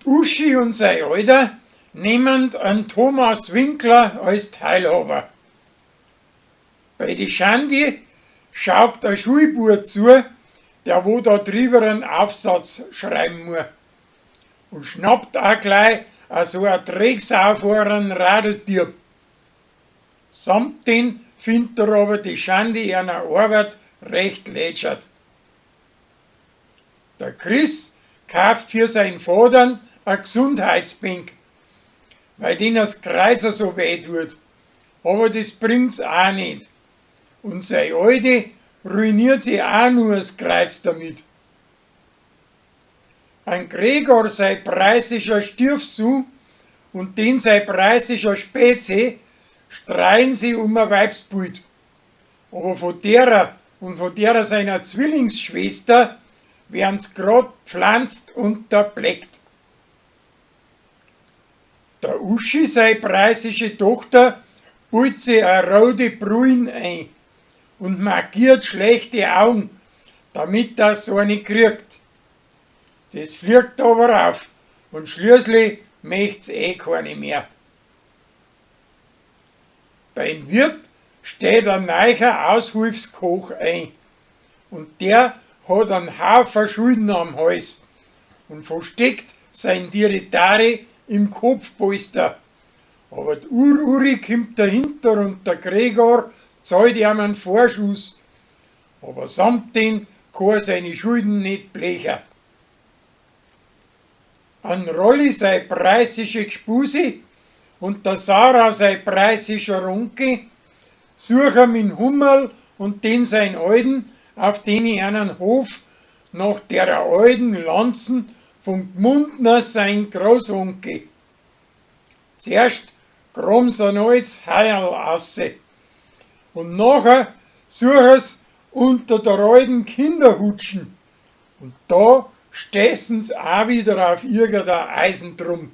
Uschi und sei Alter nehmend an Thomas Winkler als Teilhaber. Bei die Schandi schaugt a Schulbua zu, der wo da drüber einen Aufsatz schreiben muss. Und schnappt auch gleich a so a Drecksau vor einen Radeltier. Samt den findet er aber die Schandi einer Arbeit recht lätschert. Der Chris kauft für seinen Vater a Gesundheitsbank, weil den das Kreuz so weh tut. Aber das bringt's auch nicht. Und sei Alte ruiniert sich auch nur das Kreuz damit. Ein Gregor sei preußischer Stiefsohn und den sei preußischer Spezi streien sie um ein Weibsbild. Aber von derer und von derer seiner Zwillingsschwester werden's grad pflanzt und bleckt. Der Uschi sei preußische Tochter pult sie a rote Brühen ein und markiert schlechte Augen, damit das so eine kriegt. Das fliegt aber auf und schließlich möcht's eh keine mehr. Beim Wirt steht ein neuer Aushilfskoch ein und der hat einen Haufen Schulden am Hals und versteckt sein Diritari im Kopfpolster. Aber die Ur-Uri kommt dahinter und der Gregor zahlt ihm einen Vorschuss. Aber samt den kann er seine Schulden nicht blechen. An Rolli sei preußische Gspusi und der Sarah sei preußischer Onkel, suchen min Hummerl und den sein Alten, auf den ich einen Hof nach der alten Lanzen von Gmundner sein Großonkel. Zuerst kram's ein altes Heierl ausse und nachher suchen's unter der alten Kinderhutschen und da stessen's auch wieder auf irgendein Eisen drum.